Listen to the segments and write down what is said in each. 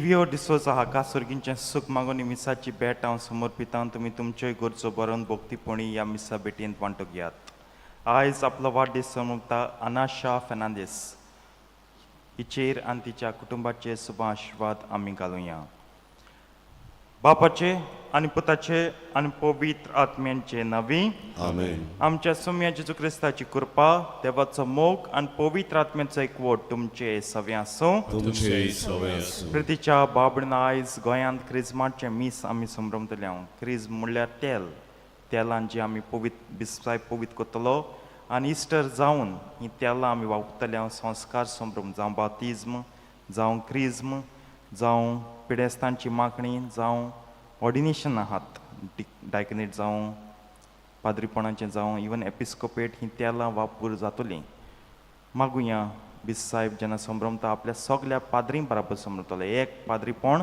लिव्हियो डिसोजा हाका सर्गींचें सूख मागून ही मिसाची भेट हांव समर्पितां. तुमी तुमच्योय गरजो बरोवन भोक्तीपणी ह्या मिसा भेटींत वांटो घेयात. आयज आपलो वाडदीस समर्पता अनाशा फेर्नांदीस हिचेर आनी तिच्या कुटुंबाचेर सुबा आशिर्वाद आमी घालुया. बापाचे आनी पुताचे आनी पवित्र आत्म्यांचे नवी. आमेन. आमच्या सुम्या जेजू क्रिस्ताची कृपा, देवाचो मोग आनी पवित्र आत्म्याचो एकवट तुमचे सवे आसूं. तुमचे सवे आसूं. प्रितीच्या बाबडीन आयज गोंयांत क्रिजमाचें मीस आमी संभ्रमतले. हांव क्रिज्म म्हणल्यार तेल, तेलान जी आमी पवित्र बिस्साय पवित्र करतलो आनी इस्टर जावन हीं तेलां आमी वापरतले. हांव संस्कार संभ्रम जावं बातिज्म जावं क्रिज्म जावं पिडेस्तांची मागणी जावं ऑर्डिनेशन आहात डायकनेट जावं पाद्रीपणाचें जावं इवन एपिस्कोपेट हीं तेलां वापर जातलीं. मागुया बिस साहेब जेन्ना संभ्रमता आपल्या सगल्या पाद्रीं बराबर संभ्रमतलो एक पाद्रीपण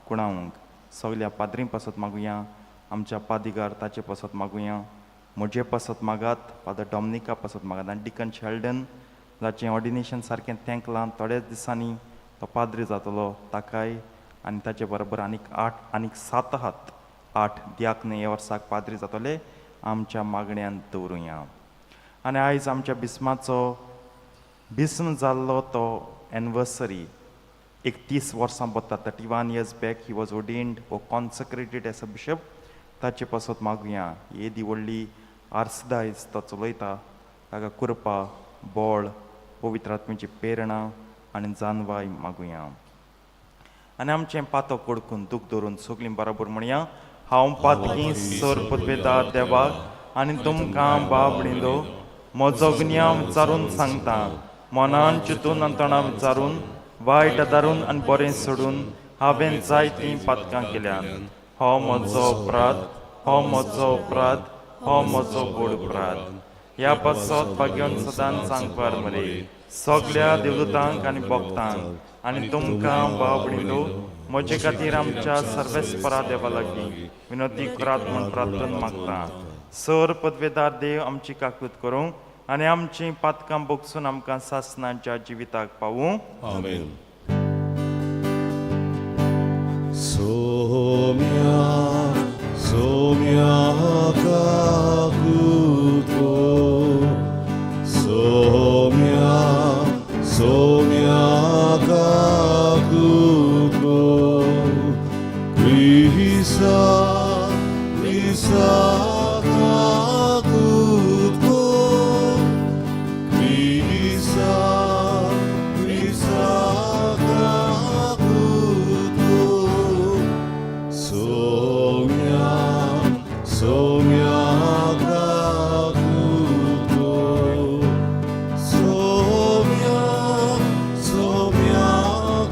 कुणावंक सगल्या पाद्रीं पासत मागुया. आमच्या पादिगार ताचे पासत मागुया, म्हजे पासत मागात, फादर डॉमनिका पासत मागात आनी डिकन शेल्डन जाचें ऑर्डिनेशन सारकें तेंकलां, थोड्याच दिसांनी तो पाद्री जातलो, ताकाय आनी ताचे बरोबर आनीक आठ आनीक सात आहात, आठ दियाक ह्या वर्साक पाद्री जातले, आमच्या मागण्यान दवरुया. आनी आयज आमच्या बिस्माचो बिस्म जाल्लो तो एनिवर्सरी 31 वर्सां बत्ता. 31 years back he was ordained or consecrated as a bishop. ताचे पासत मागुया. येदी व्हडली आर्सदायज तो चलयता, ताका कृपा, बळ, पवित्र आत्म्याची प्रेरणा आनी जानवाय मागुया. आनी आमचें पातो कडकून दूख धरून सगळीं बरोबर म्हणया. हांव पातकी सर पदवेदार देवाक आनी तुमकां बाबडिंदो म्हजो गुन्यांव विचारून सांगता. मनान चिंतून आनी तोंडान विचारून, वायट आदारून आनी बरें सोडून हांवें जायतीं पातकां केल्यात. हो म्हजो अपराध, हो म्हजो अपराध, हो म्हजो व्हड अपराध. ह्या पासत भाग्योन सदांच सांगपार मरे सगल्या देवदूतांक आनी भक्तांक आनी तुमकां बाबडिंदो म्हजे खातीर आमच्या सर्वेस्परा देवा लागीं विनोती करात म्हूण प्रार्थना मागता. सर पदवेदार देव आमची काकूत करूं आनी आमचीं पातकां बोगसून आमकां सासणाच्या जिविताक पावूं. आमेन. सोम्या सोम्या काकूत कोर, सोम्या सोम्या काकूत कोर, क्रिस्ता क्रिस्ता काकूत कोर, क्रिस्ता क्रिस्ता काकूत कोर, सोम्या सोम्या काकूत कोर, सोम्या सोम्या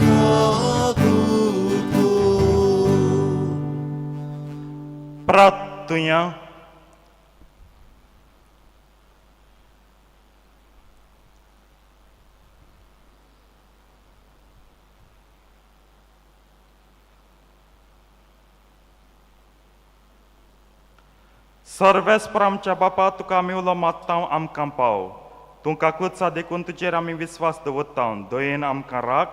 काकूत कोर. प्रार्थुया. सर्वेस्पर आमच्या बापा, तुका आमी उलो मागता, आमकां पाव. तूं काकूत देखून तुजेर आमी विस्वास दवरता. दयेन आमकां राख,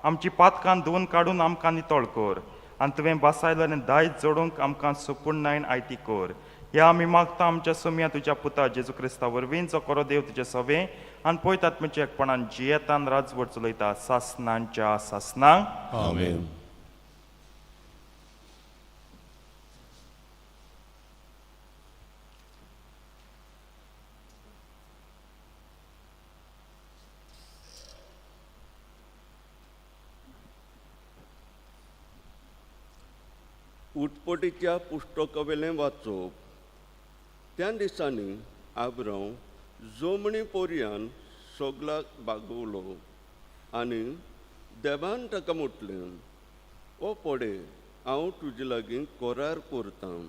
आमची पातकां धुवन काडून आमकां नितळ कर आनी तुवें बासायलो आनी दायज जोडूंक आमकां सुपूर्णायन आयती कर. ह्या आमी मागता आमच्या सोम्या तुज्या पुता जेजू क्रिस्ता वरवीं, जो कोरो देव तुजे सवे आनी पयत आत्म्याच्या एकपणान जियेतान राजवट चलयता सासनांच्या सासनांक. आमेन. उत्पत्तीच्या पुस्तकावेलें वाचप. त्या दिसांनी आब्रांव जोमणी पोरयान सगळ्याक बागवलो आनी देवान ताका म्हटलें, ओ पडे हांव तुजे लागीं करार करतां,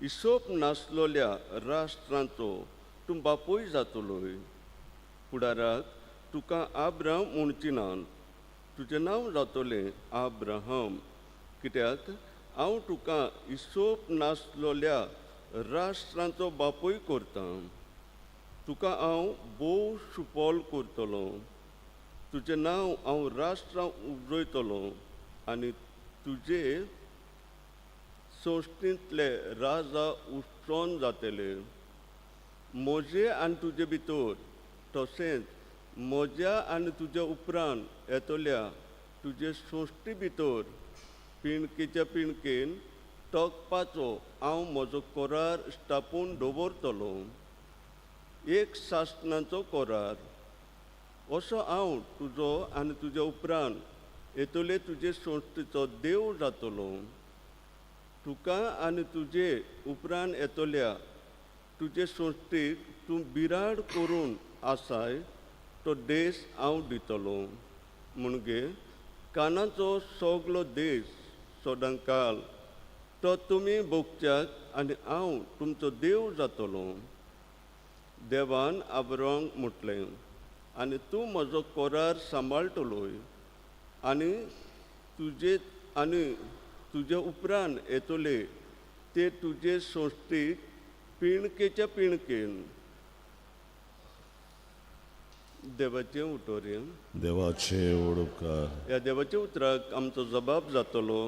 हिसोब नासलोल्या राष्ट्रांचो तूं बापूय जातलोय. फुडाराक तुका आब्राम म्हणची ना, तुजें नांव जातलें आब्राहम, कित्याक हांव तुका हिसोब नासलोल्या राष्ट्रांचो बापूय करतां. तुका हांव भोव सुपल करतलो, तुजें नांव हांव राष्ट्रां उपजयतलो. आनी तुजे संस्कृतींतले राजा उश्टोन जातले. म्हजे आनी तुजे भितर तशेंच म्हज्या आनी तुज्या उपरांत येतल्या तुजे संस्कृती भितर पिणकेच्या पिणकेन तकपाचो हांव म्हजो करार स्थापून दवरतलो, एक सासणाचो करार. असो हांव तुजो आनी तुज्या उपरांत येतले तुजे संस्थेचो देव जातलो. तुका आनी तुजे उपरांत येतल्या तुजे संस्थेक तूं बिराड करून आसाय तो देश हांव दितलो. म्हणगे कानाचो सगलो देश सदांकाल तो तुमी भोगच्याक आनी हांव तुमचो देव जातलो. देवान आब्रामाक म्हटलें, आनी तूं म्हजो करार सांबाळटलोय आनी तुजे आनी तुजे उपरांत येतले ते तुजे संस्थेक पिणकेच्या पिणकेन. देवाचें उतोरें. देवाचे उपकार. ह्या देवाच्या उतराक आमचो जबाब जातलो.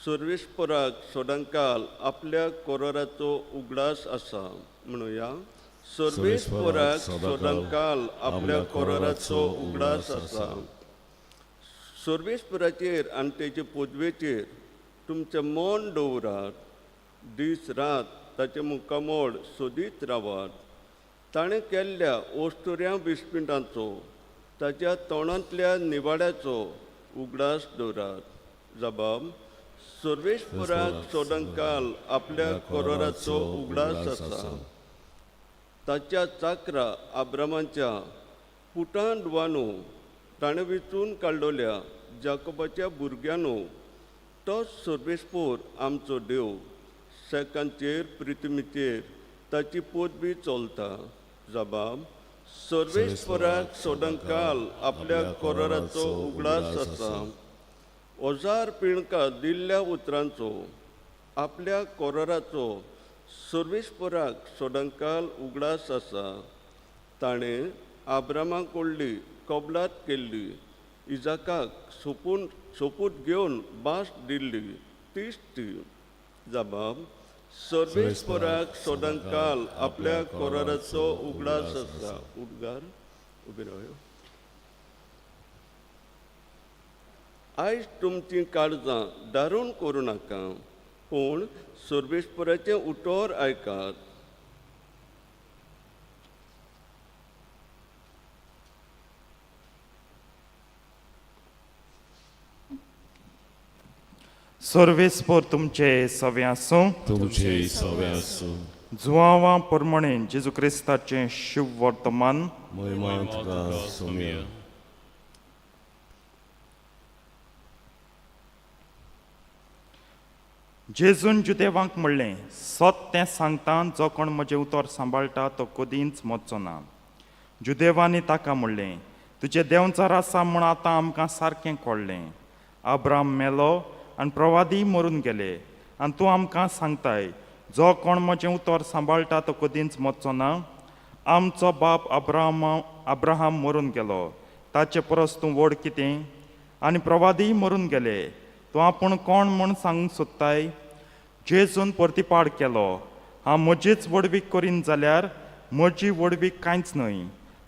सर्वेस्पराक सदांकाल आपल्या कोराराचो उगडास आसा. म्हणुया, सर्वेस्पराक सदांकाल आपल्या कोराराचो उगडास आसा. सर्वेस्पराचेर आनी तेचे पदवेचेर तुमचें मन दवरात. दीस रात ताचें मुखामळ सोदीत रावात. ताणें केल्ल्या ओस्तुऱ्या बिस्पिटांचो, ताच्या तोंडांतल्या निवाड्याचो उगडास दवरात. जबाब, सर्वेस्पराक सदांकाल आपल्या कोराराचो उगडास आसा. ताच्या चाकरा आब्रामाच्या पुटान दुवानो ताणें विचून काडलोल्या जाकोबाच्या भुरग्यांनो, तोच सर्वेस्पोर आमचो देव. शेकांचेर प्रिथमीचेर ताची पदवी चलता. जबाब, सर्वेस्पराक सदांकाल आपल्या कोराराचो उगडास आसा. हजार पिणका दिल्ल्या उतरांचो आपल्या कोराराचो सर्वेस्पराक सदांकाल उगडास आसा. ताणें आब्रामा कडली कबलात केल्ली, इजाकाक सोपूत घेवन भास दिल्ली तीच ती. जबाब, सर्वेस्पराक सदांकाल आपल्या कोराराचो उगडास आसा. उद्गार उबे रावया. आयज तुमचीं काळजां दारून करूं नाका, पूण सर्वेस्पराचें उतर आयकात. सर्वेस्पोर तुमचे सवे आसूं. तुमचे सवे आसूं. जुवांवा प्रमाणे जेजू क्रिस्ताचें शुभ वर्तमान. महिमा तुका सोम्या. जेजून जुदेवांक म्हणलें, सत तें सांगता, जो कोण म्हजें उतर सांबाळटा तो कदींच मरचो ना. जुदेवांनी ताका म्हणलें, तुजें देंवचार आसा म्हूण आतां आमकां सारकें कळ्ळें. आब्राम मेलो आनी प्रवादी मरून गेले, आनी तूं आमकां सांगताय, जो कोण म्हजें उतर सांबाळटा तो कदींच मरचो ना. आमचो बाप अब्राहम मरून गेलो, ताचे परस तूं व्हड कितें? आनी प्रवादीय मरून गेले, तूं आपूण कोण म्हूण सांगूंक सोदताय? जेजून प्रतिपाड केलो, हांव म्हजीच व्हडवीक करीन जाल्यार म्हजी व्हडवीक कांयच न्हय.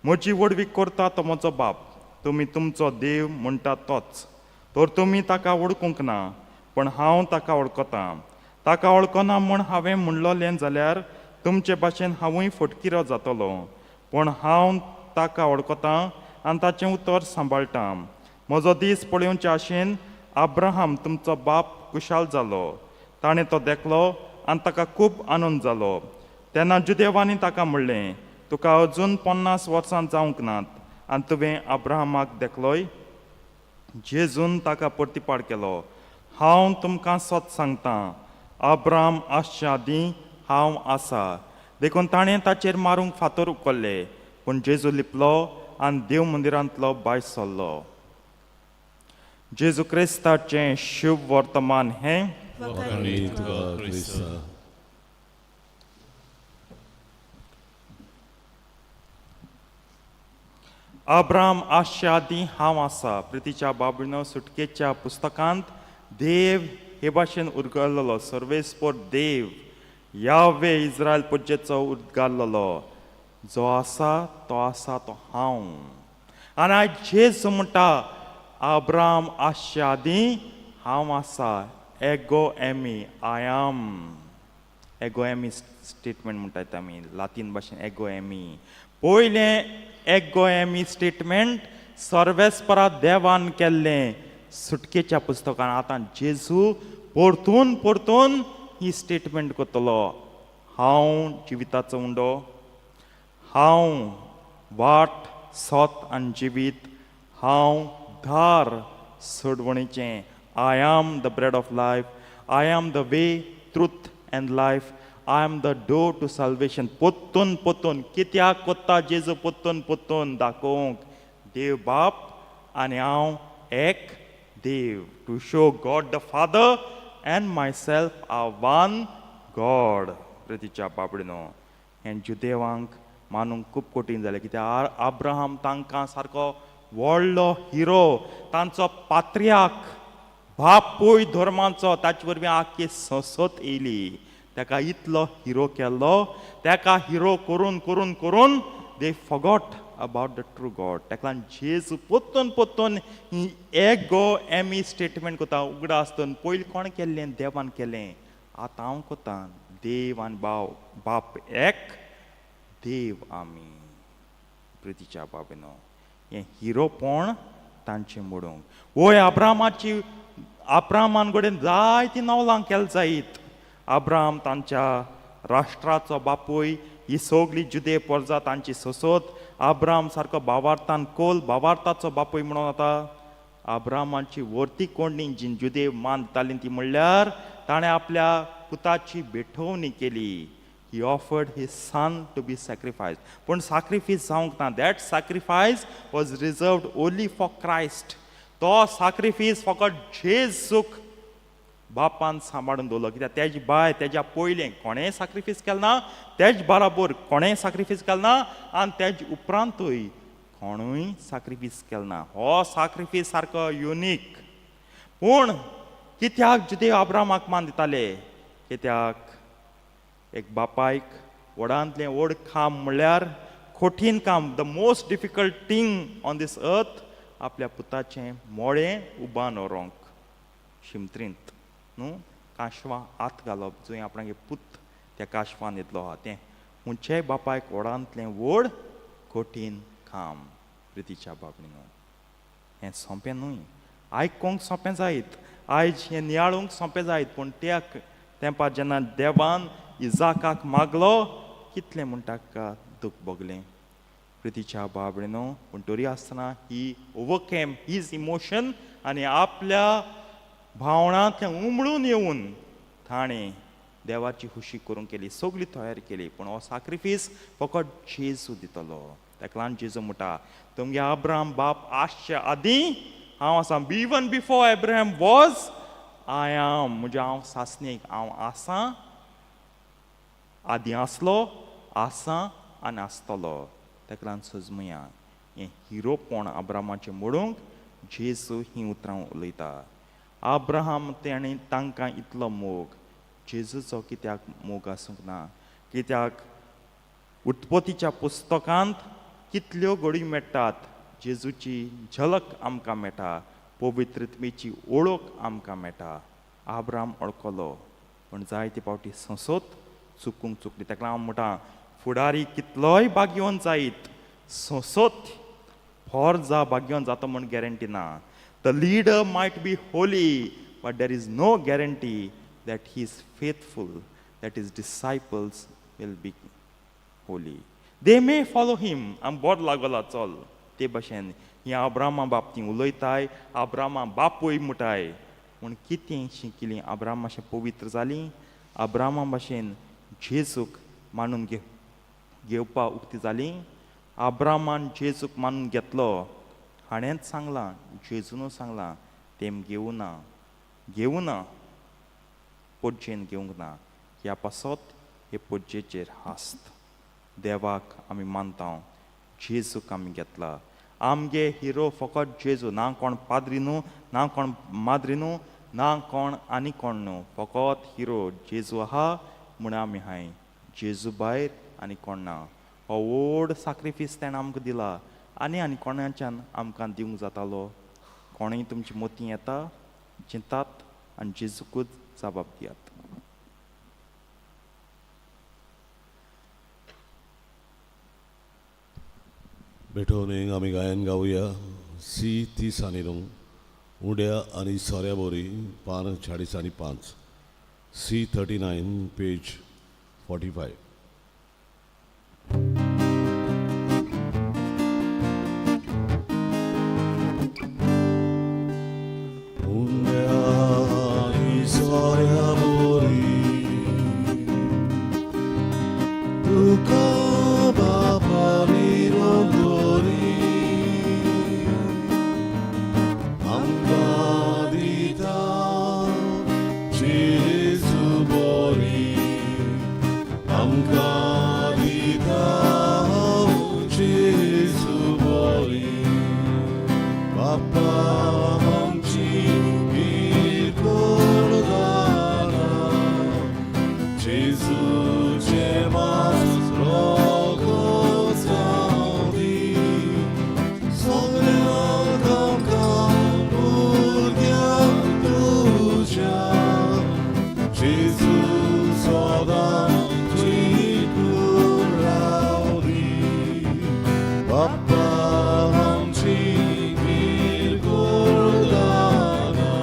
म्हजी व्हडवीक करता तो म्हजो बाप, तुमी तुमचो देव म्हणटा तोच. तर तुमी ताका वळखूंक ना, पूण हांव ताका वळखतां. ताका वळखना म्हूण हांवें म्हणलोलें जाल्यार तुमचे भाशेन हांवूय फटकिरो जातलो. पूण हांव ताका वळखतां आनी ताचें उतर सांबाळटां. म्हजो दीस पळोवचे आशेन अब्राहम तुमचो बाप खुशाल जालो. ताणें तो देखलो आनी ताका खूब आनंद जालो. तेन्ना जुदेवांनी ताका म्हणलें, तुका अजून 50 वर्सां जावंक नात आनी तुवें अब्राहमाक देखलोय? जेजून ताका प्रतिपाड केलो, हांव तुमकां सत सांगतां, अब्राहम आसचे आदीं हांव आसा. देखून ताणें ताचेर मारूंक फातर उखल्ले, पूण जेजू लिपलो आनी देव मंदिरांतलो भायर सरलो. जेजू क्रिस्ताचें शुभ वर्तमान हें. वाखाणी तुका क्रिस्ता. अब्राम आसच्या आदीं हांव आसा. प्रितीच्या बाबीनो, सुटकेच्या पुस्तकांत देव हे भाशेन उरगल्लो, सर्वेस्पोर देव यावे इस्रायल पुजेचो उदगारलेलो, जो आसा तो आसा तो हांव. आनी आयज जेजू म्हणटा, आब्राम आसच्या आदीं हांव आसा. Ego eimi, I am. Ego eimi statement म्हणटात आमी लातीन भाशेन. एगो एमी, पयलें एगो एमी स्टेटमेंट सर्वेस्परा देवान केल्लें सुटकेच्या पुस्तकान. आतां जेजू परतून परतून ही स्टेटमेंट करतलो. हांव जिविताचो उंडो, हांव वाट, सत आनी जिवीत, हांव दार सोडवणीचें. I am the bread of life, I am the way, truth and life, I am the door to salvation. पोत्तून पोत्तून कित्याक कोत्ता जेजू पोत्तून पोत्तून? दाखोवंक देव बाप आनी हांव एक देव. To show God the Father and myself are one God. प्रितीच्या बाबडीनो, हें जुदेवांक मानूंक खूब कठीण जालें, कित्याक अब्राहम तांकां सारको व्हडलो हिरो, तांचो पात्र्याक, बापूय धर्माचो. ताचे वरवीं आख्खी संसद येयली. ताका इतलो हिरो केल्लो, ताका हिरो करून करून करून they forgot about the true God. ताका लागून जेजू पोत्तून पोत्तून ही एगो एमी स्टेटमेंट करता. उगडास दवर, पयलीं कोण केल्लें? देवान केलें. आतां हांव कोता. देव आनी भाव बाप एक देव आमी. प्रितीच्या बाबीनो, हें हिरोपण तांचें मोडूंक. वय, अब्रामाची अब्रामान कडेन जायतीं नवलां केल जायत. अब्राम तांच्या राष्ट्राचो बापूय. ही सगळी जुदे पोरजा तांची सोसोत. अब्राम सारको बावार्थान कोल बावार्थाचो बापूय म्हणून. आतां अब्रामाची वर्ती कोंडणी जी जुदेव मान दिताली ती म्हणल्यार ताणें आपल्या पुताची भेटवणी केली. He offered his son to be sacrifice, पूण साक्रिफायस जावंक ना. That sacrifice was reserved only for Christ. तो साक्रिफीस फकत जेजूक बापान सांबाळून दवरलो, कित्याक तेज बाय तेज्या पयलें कोणेंय साक्रिफीस केलें ना, तेज बराबर कोणेंय साक्रिफीस केलें ना आनी तेज उपरांतूय कोणूय साक्रिफीस केलें ना. हो साक्रिफीस सारको युनीक. पूण कित्याक जुदेव अब्रामाक मान दिताले? कित्याक एक बापायक व्हडांतलें व्हड काम म्हणल्यार, कठीण काम, the most difficult thing on this earth, आपल्या पुताचें मोडें उबान व्हरूंक शिमत्रींत न्हू, काशवां हात घालप जंय आपणागे पूत त्या काशवान येतलो आहा, तें खंयच्याय बापायक व्हडांतलें व्हड कठीण काम. प्रितीच्या बाबणीनो, हें सोंपें न्हय. आयकोंक सोंपें जायत, आयज हें नियाळूंक सोंपें जायत, पूण त्या तेंपार जेन्ना देवान इजाकाक मागलो, कितलें म्हणटा का दूख भोगलें प्रितीच्या बाबणीनो. पूण तरी आसतना he overcame his emotion आनी आपल्या भावणांतल्यान उमळून येवन ताणें देवाची खुशी करूंक केली, सगळी तयारी केली. पूण हो साक्रिफीस फकत जेजू दितलो. ताका लागून जेजू म्हणटा, तुमगे अब्राम बाप आसच्या आदीं हांव आसा. Even before Abraham was, I am. म्हणजे हांव सासणीक हांव आसां, आदीं आसलो, आसा आनी आसतलो. ताका लागून सजमया, हें हिरोपण अब्रामाचें मोडूंक जेजू हीं उतरां उलयता. अब्राहम तेणें तांकां इतलो मोग, जेजूचो कित्याक मोग आसूंक ना? कित्याक उत्पत्तीच्या पुस्तकांत कितल्यो घडी मेळटात, जेजूची झलक आमकां मेळटा, पवित्रत्मेची ओळख आमकां मेळटा. आब्राम वळखलो, पूण जायते फावटी संसद चुकूंक चुकली. ताका हांव म्हणटा, फुडारी कितलोय भाग्यवंत जायत, संसद फॉर जा भाग्यवंत जाता म्हूण गॅरंटी ना. The leader might be holy, but there is no guarantee that he is faithful, that his disciples will be holy. They may follow him. आम बोर लागला चल. ते भशेन ही अब्रामा बाबतींत उलयताय, अब्रामा बापूय म्हणटाय, पूण कितें शिकिल्लीं अब्रामा अशें पवित्र जालीं? अब्रामा भाशेन जेजूक मानून घेवपा उक्ती जाली? अब्रामान जेजूक मानून घेतलो हाणेंच सांगलां, जेजूनू सांगलां, तेम घेवना घेवना, पोज्जेन घेवंक ना. ह्या पासत हे पोज्जेचेर हास्त. देवाक आमी मानता, जेजूक आमी घेतला. आमगे हिरो फकत जेजू, ना कोण पाद्री न्हू, ना कोण माद्री न्हू, ना कोण आनी कोण न्हू, फकत हिरो जेजू आहा म्हूण आमी हाय. जेजू भायर आनी कोण ना. हो व्हड साक्रिफीस तेणें आमकां दिला आनी आनी कोणाच्यान आमकां दिवंक जातालो? कोणूय तुमची मोती येता चिंतात आनी जेजूकूच जबाब दियात. भेटवणेक आमी गायन गावया सी 30 आनी 9 उड्या आनी सोऱ्या बोरी पान 40 आनी 5 सी 39 पेज 45. उंड्या आनी सोऱ्या बोरी तुका बापा निरंतरी आमकां दिता जेजू बोरी आमकां दिता जेजू बोरी बापा आमची किरकोळ दाना जेजूचें मास रोगो जावं दी सगळ्यांक आमकां भुरग्यांक तुज्या जेजू सदां जिखून रावं दी बापा आमची किरकोळ दाना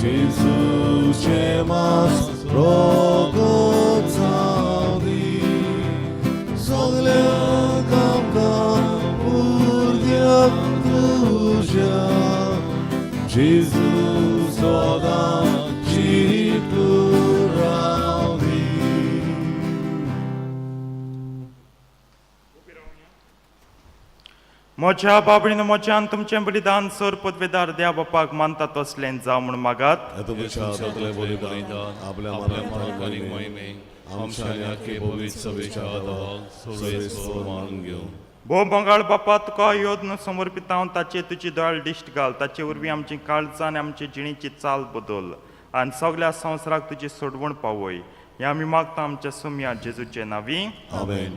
जेजूचें मास रोगो जावं दी सगळ्यांक आमकां भुरग्यांक तुज्या जेजू सदां जिखून रावं दी. म्हज्या बाबडीन म्हज्यान तुमचें बलिदान सर पदवेदार देवा बापाक मानता तसलें जावं म्हूण मागात. तुमच्या हातांतलें बलिदान आपल्या मरणाक आनी महिमेक आमच्या आनी आख्खे पवित्र सभेच्या आदाराक सर्वेस्पर मानून घेवं. भोव बंगाळ बापा, तुका योद्न समर्पिता हांव, ताचे तुजी दोळ्यार दिश्ट घाल, ताचे वरवीं आमची काळजां आनी आमचे जिणेची चाल बदल आनी सगल्या संवसाराक तुजी सोडवण पावय. हें आमी मागता आमच्या सुमया जेजूचे नांवी. आमेन.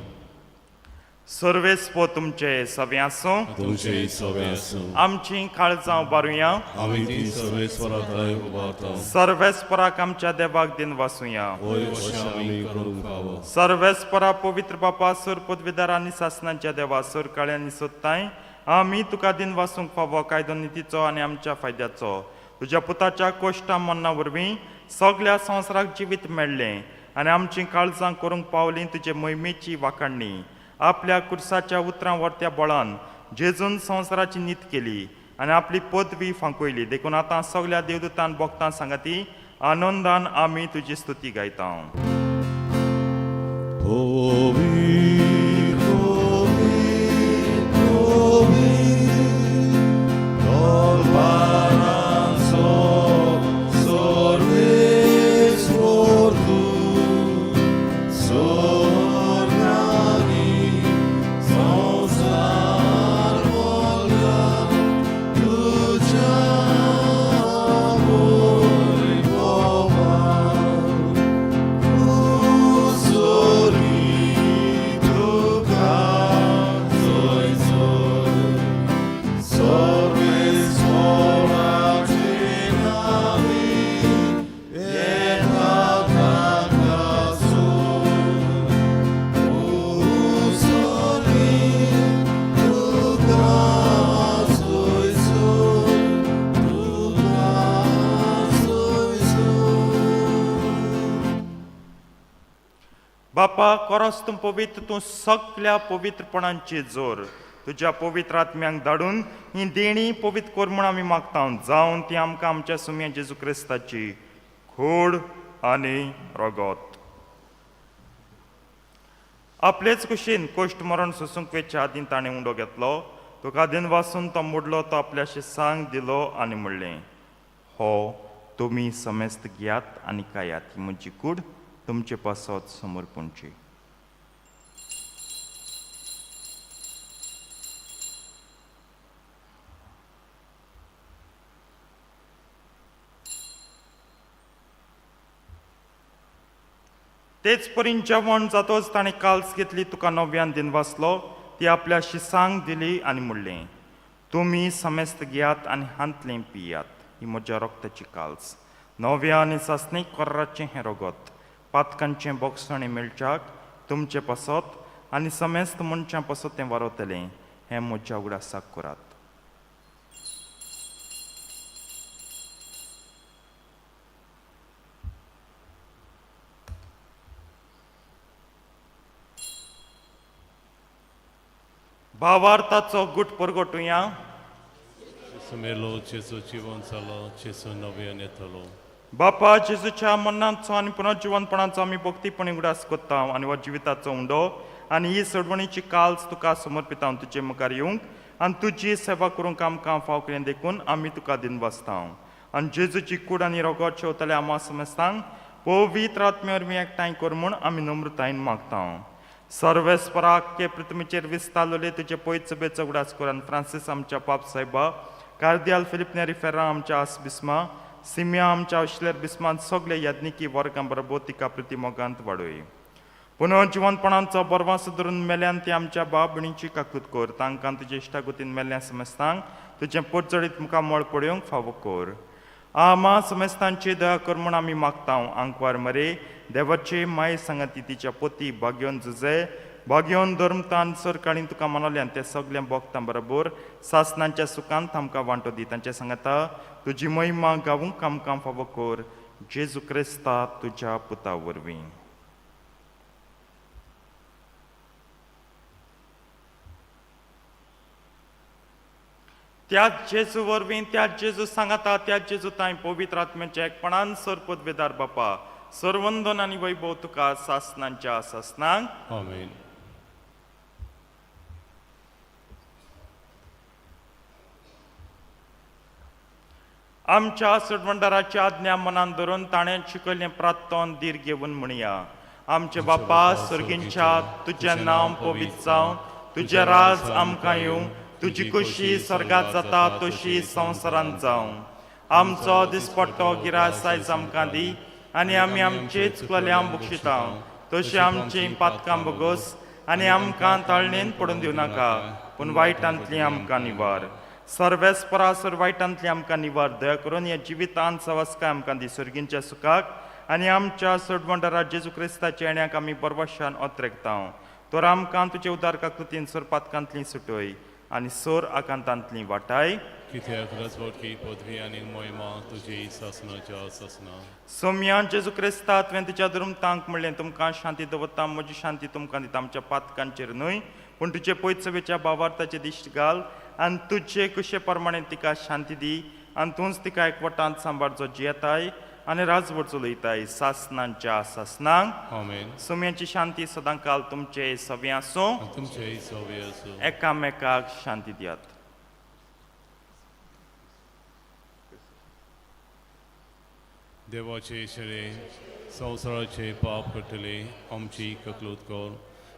सर्वेस्पर तुमचे सगळें आसूं. तुमचे सगळें आसूं. आमची काळजां उबारुया. आमी ती सर्वेस्परा थंय उबारता. सर्वेस्पराक आमच्या देवाक दिन वासुया. वय अशें आमी करूंक फावो. सर्वेस्परा पवित्र बापा, सर पदवीदार आनी सासणाच्या देवा, सर काळ्यांनी सोदताय आमी तुका दिन वासूंक फावो कायदो नितीचो आनी आमच्या फायद्याचो. तुज्या पुताच्या कोश्टा मन्ना वरवीं सगल्या संवसाराक जिवीत मेळ्ळें आनी आमचीं काळजां करूंक पावलीं तुजे मोहिमेची वाखाणणी. आपल्या कुर्साच्या उतरां वर्त्या बळान जेजून संवसाराची नीत केली आनी आपली पदवी फांकयली. देखून आतां सगल्या देवदूतान भक्तां सांगाती आनंदान आमी तुजी स्तुती गायता. Ovi, ovi, ovi, tolparanzo, sorves fortu, sornani, sonsar volga, tuja voi voval. बापा, कोरस तूं पवित्र, तूं सगल्या पवित्रपणांची जोर. तुज्या पवित्र आत्म्यांक धाडून ही देणी पवित्र कर म्हूण आमी मागता, जावन ती आमकां आमच्या सुम्या जेजू क्रिस्ताची खोड आनी रगत. आपलेच कुशीन कोश्ट मरण सोसूंक वेच्या आदीं ताणें उंडो घेतलो, तुका दिन वासून तो मोडलो, तो आपल्याशी सांग दिलो आनी म्हणलें, हो तुमी समेस्त घेयात आनी खायात, ही म्हजी कूड तुमचे पासत समर्पणची. तेच परीन जेवण जातोच ताणें काल्स घेतली, तुका नव्यान दिन वाचलो, ती आपल्या शिसांक दिली आनी म्हणलें, तुमी समेस्त घेयात आनी हांतलें पियात, ही म्हज्या रोगताची काल्स, नव्या आनी सासणीक कोर्राचें हें रोगत, पातकांचें बोगसणें मेळच्याक तुमचें पासत आनी समेस्त मनशां पासत तें वारवतलें, हें म्हज्या उगडासाक करात. भावार्थाचो गुट परगटुया. जेजू मेलो, जेजू जिवन जालो, जेजू नव्यान येतलो. बापा, जेजूच्या मरणाचो आनी पुनर्जिवनपणाचो आमी भक्तीपणी उगडास करता आनी हो जिविताचो उंडो आनी ही सोडवणीची काल्स तुका समर्पिता. तुजे मुखार येवंक आनी तुजी सेवा करूंक आमकां फाव केलें देखून आमी तुका दिनवासता. आनी जेजूची कूड आनी रोगत शेवतले आमा समेस्तांक पवित्र आत्म्या वरवीं एकठांय कर म्हूण आमी नम्रतायेन मागता. सर्वेस्पराक के पृथ्वीचेर विस्तारलेले तुजे पयत सभेचो उगडास कर आनी फ्रांसीस आमच्या पाप सायबा, कार्दियाल फिलिप नेरी फेर्रा आमच्या आस बिस्मा, सिमिया आमच्या अश्लेर बिस्मान सगळे याज्ञिकी वर्गां बरोबर तिका प्रतिमोगांत वाडय. पुनर्जिवनपणाचो बरवास धरून मेल्यान ती आमच्या बाप भयणीची काकूत कर, तांकां तुजे इश्टागतीन मेल्ल्या समेस्तांक तुजें पोटजडीत मुखामळ पळोवंक फावो कर. आमा समेस्तांची दया कर म्हूण आमी मागता. आंकवार मरे देवाचे माये सांगाती तिच्या पोती भाग्योन जुजे भाग्योन धर्मतान सरकाळीन तुका मनोल्यान ते सगळें भोगता बरोबर सासनांच्या सुखांत आमकां वांटो दी. तांचे सांगाता तुजी महिमा गावूंक आमकां फावो कर, जेजू क्रिस्ता तुज्या पुता वरवीं. त्याच जेजू वरवीं, त्याच जेजू सांगाता, त्याच जेजू तांय पवित्र आत्म्याच्या एकपणान सर पदवेदार बापा, सर्वंदन आनी वैभव तुका सासनांच्या सासनांक. आमेन. आमच्या सोडवणदाराची आज्ञा मनान धरून ताणें शिकयल्लें प्रार्थन धीर घेवन म्हणया. आमचे बापा सर्गींच्या, तुजें नांव पवित्र जावं, तुजें राज आमकां येवं, तुजी खुशी स्वर्गात जाता तशी संवसारांत जावं. आमचो दिसपट्टो गिरास आयज आमकां दी आनी आमी आमचे चुकलें बक्षिता तशी आमची पातकां बोगस आनी आमकां ताळणेन पडून दिवं नाका, पूण वायटांतली आमकां निवार. सर्वेस्परा सर वायटांतली आमकां निवार. दया करून ह्या जिवितांत सवस्काय आमकां दी, सर्गींच्या सुखाक आनी आमच्या सोडवणदारा जेजू क्रिस्ताच्या येण्याक आमी बरवशान ओत्रेकता. तर आमकां तुजे उदार काकृतीन सर पातकांतली सुटय आनी सोर आकांतांतली वाटाय. कित्याक राजवटकी पदवी आनी महिमा तुजी सासनाच्या सासना. सोम्या जेजू क्रिस्ता, तुवें तुज्या धर्मतांक म्हणलें, तुमकां शांती दवरता, म्हजी शांती तुमकां दिता. आमच्या पातकांचेर न्हय पूण तुजे पयत सभेच्या भावार्थाचे दिश्ट घाल आनी तुजे कुशे प्रमाणे तिका शांती दी आनी तूंच तिका एकवटांत सांबाळ, जो जियेताय आनी राजवट चलयताय सासनांच्या सासनांक. आमेन. सोम्याची शांती सदां काल तुमचे सवे आसूं. आनी तुमचेय सवे आसूं. एकामेकाक शांती दियात. देवाचे शेरे संवसाराचे पाप कटले, आमची ककलूत कर.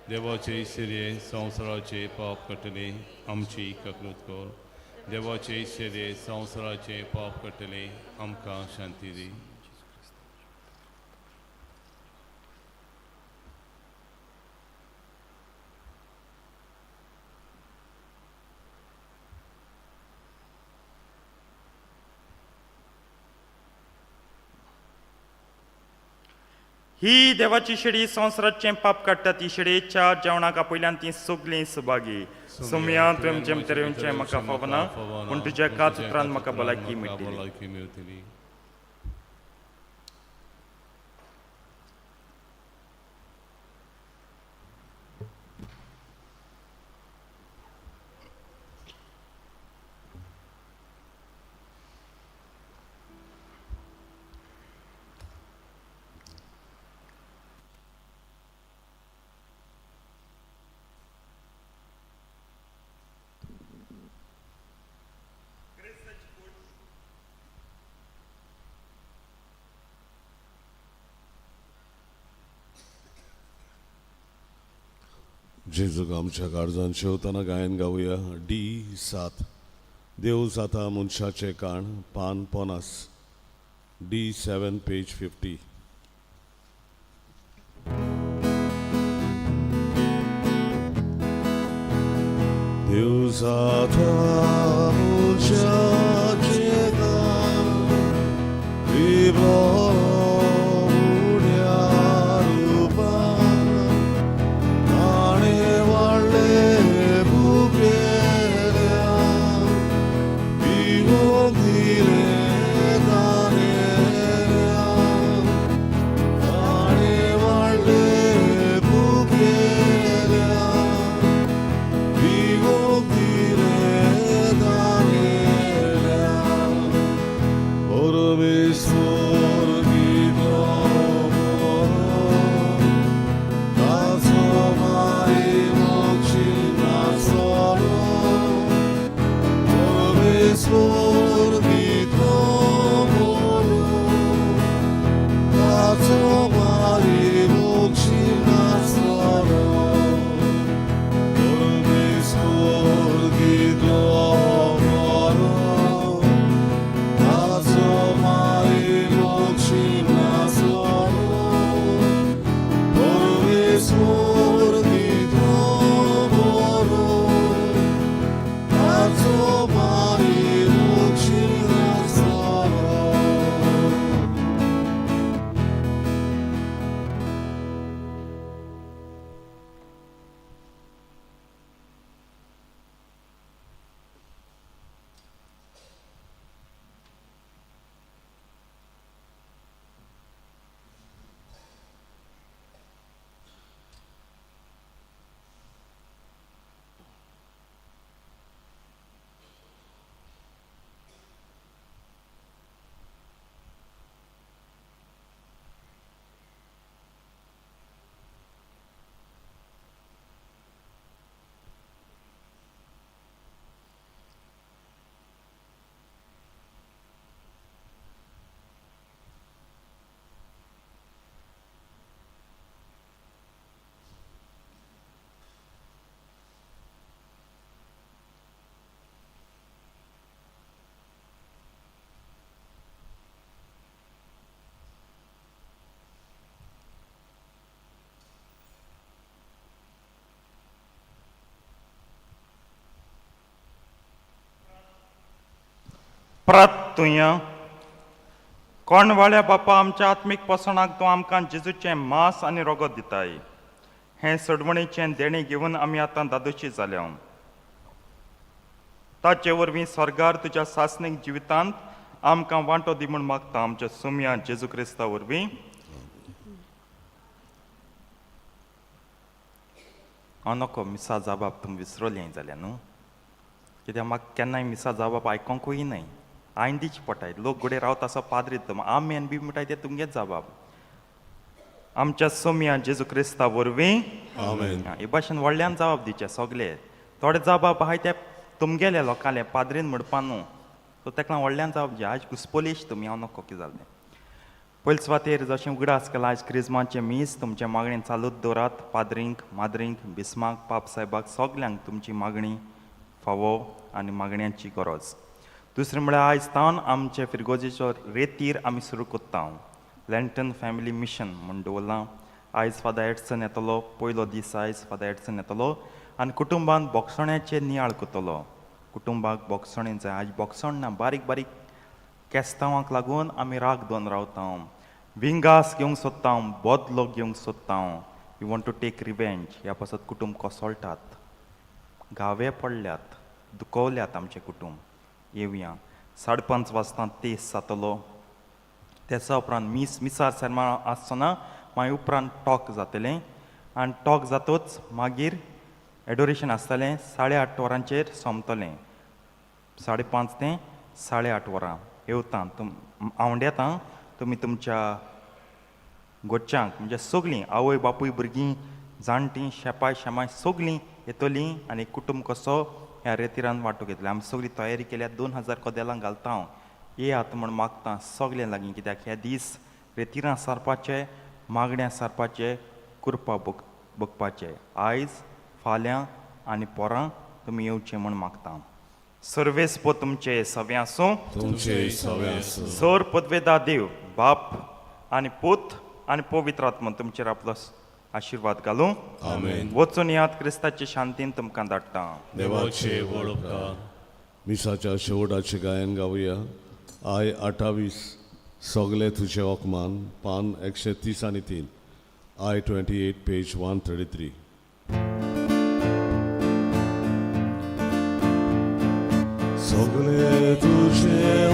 देवाचे शिरे संवसाराचे पाप कटले, आमची ककलूत कर. देवाचे शिरे संवसाराचे पाप कटले, आमकां शांती दी. ही देवाची शेडी संवसाराचें पाप काडटा, ती शेडयेच्या जेवणाक आपयल्यान ती सगळीं सभागी. सोम्या, तुवें जेम तरेचें म्हाका फावना, पूण तुज्या एकाच उतरान म्हाका भलायकी मेळटली. भलायकी मेळटली. जेजूक आमच्या काळजान शेवतना गायन गावया डी 7, देव जाता मनशाचें काण, पान 50, डी 7 पेज 50. दिवसाच्या मनशाचें काम विभव उड्या रुपान ताणें वाडलें भुकेल्या पिवोंक दिलें तानेल्या ताणें वाडलें भुकेल्या पिवोंक दिलें तानेल्या परमेश्वर कितलो बरो ताचो माई मोक्षी नासलो परमेश्वर कितलो बरो ताचो माई मोक्षी नासलो परमेश्वर कितलो बरो ताचो माई मोक्षी नासलो परमेश्वर कितलो बरो ताचो माई मोक्षी नासलो. परत तुया कोणवाळ्या बापा आमच्या आत्मीक पोसणाक तूं आमकां जेजूचें मांस आनी रोगत दिताय. हें सडवणीचें देणें घेवन आमी आतां दादोशी जाल्या. ताचे वरवीं स्वर्गार तुज्या सासणीक जिवितांत आमकां वांटो दी म्हूण मागता आमच्या सुमया जेजू क्रिस्ता वरवीं. हांव नको मिसा जाबाब तुमी विसरली जाल्यार न्हू, कित्याक म्हाका केन्नाय मिसा जाबाब आयकोंकूय न्हय. हांवें दिवची पडटाय लोक घडये रावता आसो पाद्री आमेन बी म्हणटाय ते तुमगेच जाबाब. आमच्या सोमया जेजू क्रिस्ता वरवीं. आमेन. हे भाशेन व्हडल्यान जबाब दिवचे सगले. थोडे जबाब आहाय ते तुमगेले लोकांले पाद्रीन म्हणपा न्हू, सो तेका व्हडल्यान जबाब दिवचे. आयज घुसपोलीश तुमी, हांव नको कितें जालें तें. पयले सुवातेर जशें उगडास केला आयज क्रिजमाचें मीस तुमचे मागणेन चालूच दवरात. पाद्रींक, माद्रींक, बिस्माक, पाप सायबाक सगल्यांक तुमची मागणी फावो आनी मागण्यांची गरज. दुसरें म्हळ्यार आयज तावन आमचे फिरगोजेचो रेतीर आमी सुरू कोत्ता, लँटन फॅमिली मिशन म्हूण दवरलां. आयज फादर एडसन येतलो, पयलो दीस आयज फादर एडसन येतलो आनी कुटुंबान बोगसण्याचेर नियाळ करतलो. कुटुंबाक बोगसणें जाय. आयज बोगसण ना, बारीक बारीक केस्तांवांक लागून आमी राग दवरून रावता, विंगास घेवंक सोदता, बदलो घेवंक सोदता. You want to take revenge. ह्या पासत कुटुंब कोसळटात, घावे पडल्यात, दुखवल्यात आमचें कुटुंब. येवया 5:30 वाजता तेस जातलो. तेसा उपरांत मीस मिसार सेर्मा आसचो ना, मागीर उपरांत टॉक जातलें आनी टॉक जातच मागीर एडोरेशन आसतलें. 8:30 वरांचेर सोंपतलें. 5:30 ते 8:30 वरां येवता तुम आवंडेता तुमी तुमच्या गोच्यांक, म्हणजे सगलीं आवय बापूय भुरगीं जाणटीं शेपाय शेमाय सगलीं येतलीं आनी कुटुंब कसो ह्या रेतिरान वांटो घेतले. आमी सगळी तयारी केल्या, 2000 कदेलां घालता हांव. येयात म्हण मागता सगळें लागीं, कित्याक हे दीस रेतिरां सारपाचे, मागण्या सारपाचे, कुरपा भोगपाचे. आयज, फाल्यां आनी पोरां तुमी येवचें म्हण मागता. सर्वेस्पो तुमचे सवें आसूं. तुमचे सवे आसूं. सर पदवेदा देव बाप आनी पूत आनी पवित्र आत्मा तुमचेर आपलो आशिर्वाद घालूं. आमेन. वचून यात, क्रिस्ताचे शांतीन तुमकां धाडटा. देवाचे व्हड उपकार. मिसाच्या शेवटाचें गायन गावया. I 28, सगळे तुजे ओकमान, पान 133, I 28, page 133. सगळे तुझे